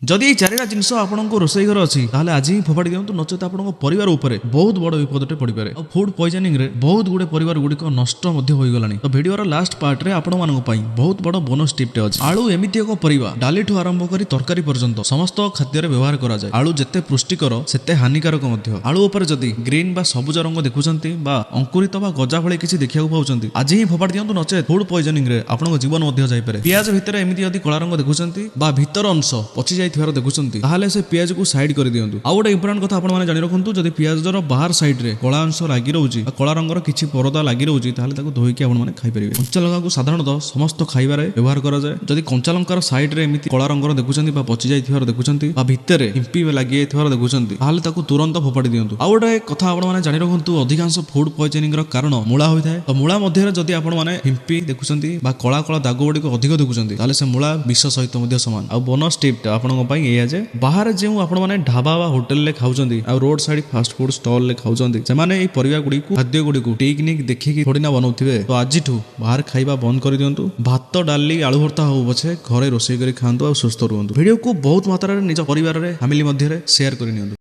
ଯଦି ଏଇ ଚାରିଟା ଜିନିଷ ଆପଣଙ୍କ ରୋଷେଇ ଘରେ ଅଛି, ତାହେଲେ ଆଜି ହିଁ ଫୋପାଡ଼ି ଦିଅନ୍ତୁ, ନଚେତ ଆପଣଙ୍କ ପରିବାର ଉପରେ ବହୁତ ବଡ଼ ବିପଦଟେ ପଡ଼ିପାରେ। ଆଉ ଫୁଡ ପଏଜନିଂ ରେ ବହୁତ ଗୁଡେ ପରିବାର ଗୁଡ଼ିକ ନଷ୍ଟ ମଧ୍ୟ ହୋଇଗଲାଣି। ତ ଭିଡିଓର ଲାଷ୍ଟ ପାର୍ଟରେ ଆପଣମାନଙ୍କ ପାଇଁ ବହୁତ ବଡ଼ ବୋନସ୍ ଟିପ୍ଟେ ଅଛି। ଆଳୁ ଏମିତି ଏକ ପରିବା, ଡାଲିଠୁ ଆରମ୍ଭ କରି ତରକାରୀ ପର୍ଯ୍ୟନ୍ତ ସମସ୍ତ ଖାଦ୍ୟରେ ବ୍ୟବହାର କରାଯାଏ। ଆଳୁ ଯେତେ ପୁଷ୍ଟିକର, ସେତେ ହାନିକାରକ ମଧ୍ୟ। ଆଳୁ ଉପରେ ଯଦି ଗ୍ରୀନ ବା ସବୁଜ ରଙ୍ଗ ଦେଖୁଛନ୍ତି ବା ଅଙ୍କୁରିତ ବା ଗଜା ଭଳି କିଛି ଦେଖିବାକୁ ପାଉଛନ୍ତି, ଆଜି ହିଁ ଫୋପାଡ଼ି ଦିଅନ୍ତୁ, ନଚେତ ଫୁଡ ପଏଜନିଂ ରେ ଆପଣଙ୍କ ଜୀବନ ମଧ୍ୟ ଯାଇପାରେ। ପିଆଜ ଭିତରେ ଏମିତି ଯଦି କଳା ରଙ୍ଗ ଦେଖୁଛନ୍ତି ବା ଭିତର ଅଂଶ ପଚି ଯାଇଥିବାର ଦେଖୁଛନ୍ତି, ତାହେଲେ ସେ ପିଆଜକୁ ସାଇଡ୍ କରିଦିଅନ୍ତୁ। ଆଉ ଗୋଟେ ଇମ୍ପୋର୍ଟାଣ୍ଟ କଥା ଆପଣମାନେ ଜାଣି ରଖନ୍ତୁ, ଯଦି ପିଆଜର ବାହାର ସାଇଡ୍ରେ କଳା ଅଂଶ ଲାଗି ରହୁଛି ବା କଳା ରଙ୍ଗର କିଛି ପରଦା ଲାଗି ରହୁଛି, ତାହେଲେ ତାକୁ ଧୋଇକି ଆପଣମାନେ ଖାଇପାରିବେ। କଞ୍ଚା ଲଙ୍କାକୁ ସାଧାରଣତଃ ସମସ୍ତ ଖାଇବାରେ ବ୍ୟବହାର କରାଯାଏ। ଯଦି କଞ୍ଚା ଲଙ୍କାର ସାଇଡ୍ରେ ଏମିତି କଳା ରଙ୍ଗର ଦେଖୁଛନ୍ତି ବା ପଚି ଯାଇଥିବାର ଦେଖୁଛନ୍ତି ବା ଭିତରେ ହିମ୍ପି ଲାଗି ଯାଇଥିବାର ଦେଖୁଛନ୍ତି, ତାହେଲେ ତାକୁ ତୁରନ୍ତ ଫୋପାଡ଼ି ଦିଅନ୍ତୁ। ଆଉ ଗୋଟେ କଥା ଆପଣମାନେ ଜାଣି ରଖନ୍ତୁ, ଅଧିକାଂଶ ଫୁଡ ପଏଜନିଂ ର କାରଣ ମୂଳା ହୋଇଥାଏ। ତ ମୂଳା ମଧ୍ୟରେ ଯଦି ଆପଣମାନେ ହିମ୍ପି ଦେଖୁଛନ୍ତି ବା କଳା କଳା ଦାଗ ଗୁଡ଼ିକ ଅଧିକ ଦେଖୁଛନ୍ତି, ତାହେଲେ ସେ ମୂଳା ବିଷ ସହିତ ମଧ୍ୟ ସମାନ। ଆଉ ବୋନସ୍ ଟିପ୍ଟା ଆପଣଙ୍କ ପାଇଁ ଏଇଆ ଯେ ବାହାରେ ଯେଉଁ ଆପଣମାନେ ଢାବା ବା ହୋଟେଲରେ ଖାଉଛନ୍ତି ଆଉ ରୋଡ ସାଇଡ୍ ଫାଷ୍ଟ ଫୁଡ ଷ୍ଟଲରେ ଖାଉଛନ୍ତି, ସେମାନେ ଏଇ ପରିବା ଗୁଡ଼ିକୁ, ଖାଦ୍ୟ ଗୁଡ଼ିକୁ ଟିକନିକ ଦେଖିକି ଥୋଡ଼ିନା ବନଉଥିବେ। ତ ଆଜିଠୁ ବାହାରେ ଖାଇବା ବନ୍ଦ କରିଦିଅନ୍ତୁ। ଭାତ, ଡାଲି, ଆଳୁ ଭର୍ତ୍ତା ହଉ ପଛେ, ଘରେ ରୋଷେଇ କରି ଖାଆନ୍ତୁ ଆଉ ସୁସ୍ଥ ରୁହନ୍ତୁ। ଭିଡ଼ିଓକୁ ବହୁତ ମାତ୍ରାରେ ନିଜ ପରିବାରରେ, ଫ୍ୟାମିଲି ମଧ୍ୟରେ ସେୟାର କରି ନିଅନ୍ତୁ।